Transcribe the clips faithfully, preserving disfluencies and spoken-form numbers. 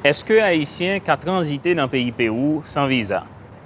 Èske Ayisyen ka tranzite nan peyi Pewou san viza?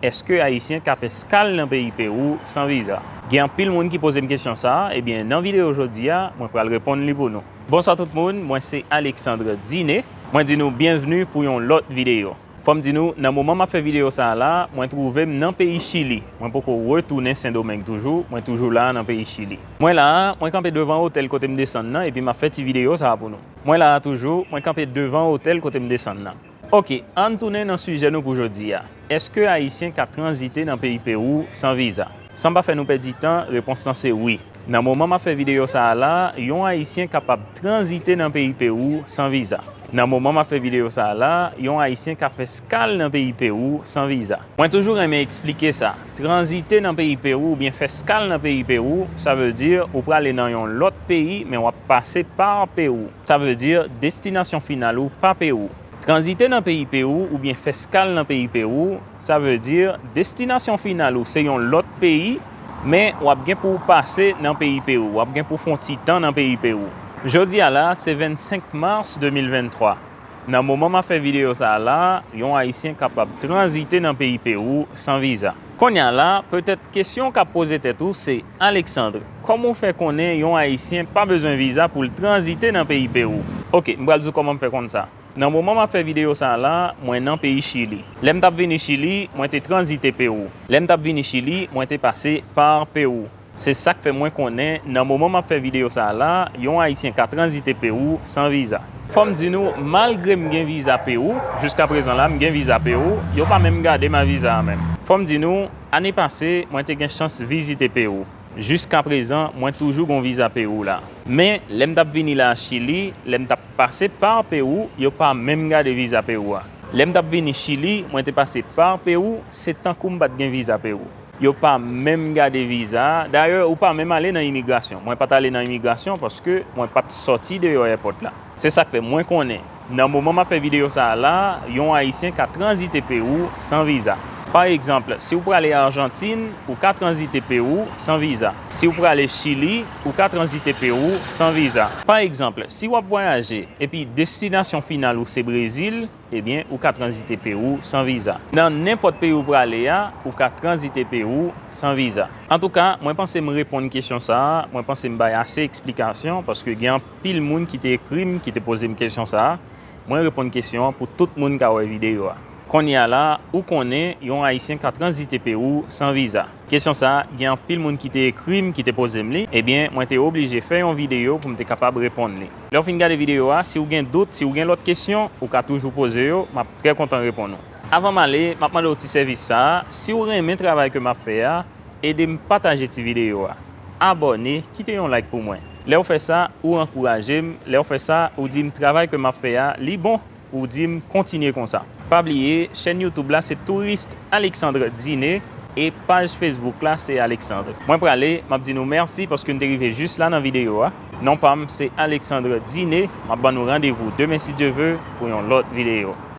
Èske Ayisyen ka fè eskal nan peyi Pewou san viza? Gen anpil moun ki poze m kesyon sa a, ebyen, nan videyo jodi a, mwen pral reponn li pou nou. Bonswa tout moun, mwen se Alexandre Diné. Mwen di nou byenvni pou yon lòt videyo. Fò m di nou, nan moman m ap fè videyo sa a la, mwen twouve m nan peyi Chili. Mwen poko retounen Sendomeng toujou, mwen toujou la a nan peyi Chili. Mwen la a, mwen kanpe devan otèl kote m desann nan, epi m ap fè ti videyo sa a pou nou. Mwen la a toujou, mwen kanpe devan otèl kote m desann nan. Oke, ann tounen nan sijè nou pou jodi a. Èske Ayisyen ka tranzite nan peyi Pewou san viza? San pa fè nou pèdi tan, repons lan se wi. Nan moman m ap fè videyo sa a la, yon Ayisyen kapab tranzite nan peyi Pewou san viza. Nan moman m ap fè videyo sa a la, yon Ayisyen ka fè eskal nan peyi Pewou san viza. Mwen toujou renmen eksplike sa. Tranzite nan peyi Pewou oubyen fè eskal nan peyi Pewou, sa vle di ou prale nan yon lòt peyi, men w ap pase pa Pewou. Sa vle di destinasyon final ou pa Pewou. Tranzite nan peyi Pewou oubyen fè eskal nan peyi Pewou, sa vle di destinasyon final ou se yon lòt peyi, men w ap gen pou w pase nan peyi Pewou, w ap gen pou w fè yon ti tan nan peyi Pewou. Jodi a la, se vennsenk mas de mil venntwa. Nan moman m ap fè videyo sa a la, yon Ayisyen kapab tranzite nan peyi Pewou san viza. Kounye a la, petèt kesyon w ka poze tèt ou se, Alexandre, kòman w fè konnen yon Ayisyen pa bezwen viza pou l tranzite nan peyi Pewou? Oke, m pral di w kòman m fè konn sa. Nan moman m ap fè videyo sa a la, mwen nan peyi Chili. Lè m t ap vini Chili, mwen te tranzite Pewou. Lè m t ap vini Chili, mwen te pase pa Pewou. Se sa k fè mwen konnen, nan moman m ap fè videyo sa a la, yon Ayisyen ka tranzite Pewou san viza. Fò m di nou, malgre m gen viza Pewou, jiska prezan la, m gen viza Pewou, yo pa menm gade m a viza a menm. Fò m di nou, ane pase, mwen te gen chans vizite Pewou. Jiska prezan, mwen toujou gon viza Pewou la. Men, lè m t ap vini la a Chili, lè m t ap pase pa Pewou, yo pa menm gade viza Pewou a. Lè m t ap vini Chili, mwen te pase pa Pewou, se tankou m pa t gen viza Pewou. Yo pa menm gade viza a. Dayè, ou pa menm ale nan imigrasyon. Mwen pa t ale nan imigrasyon paske mwen pa t sòti deyò èpòt la. Se sa k fè mwen konnen, nan moman m ap fè videyo sa a la, yon Ayisyen ka tranzite Pewou san viza. Pa egzanp, si w prale Ajantin, ou ka tranzite Pewou san viza. Si w prale Chili, ou ka tranzite Pewou san viza. Pa egzanp, si w ap vwayaje epi destinasyon final ou se Brezil, ebyen, ou ka tranzite Pewou san viza. Nan nenpòt peyi ou prale a, ou ka tranzite Pewou san viza. Antouka, mwen panse m reponn kesyon sa a, mwen panse m bay ase eksplikasyon, paske gen anpil moun ki te ekri m, ki te poze m kesyon sa a. Mwen reponn kesyon an pou tout moun ka wè videyo a. Kounye a la, ou konnen yon Ayisyen ka tranzite Pewou san viza. Kesyon sa a, gen anpil moun ki te ekri m, ki te poze m li. Ebyen, mwen te oblije fè yon videyo pou m te kapab reponn li. Lè w fin gade videyo a, si w gen dout, si w gen lòt kesyon, ou ka toujou poze yo, m ap trè kontan reponn ou. Avan m ale, m ap mande w ti sèvis sa a, si w renmen travay ke m ap fè a, ede m pataje ti videyo a. Abòne, kite yon like pou mwen. Lè w fè sa, ou ankouraje m. Lè w fè sa, ou di m travay ke m ap fè a, li bon. Ou di m kontinye konsa. Pa bliye, chèn YouTube la se Tourist Alexandre Diné e paj Facebook la se Alexandre. Mwen prale, m ap di nou mèsi paske n te rive jis la nan videyo a. Non pa m se Alexandre Diné, m ap ban nou randevou demen si Dye ve pou yon lòt videyo.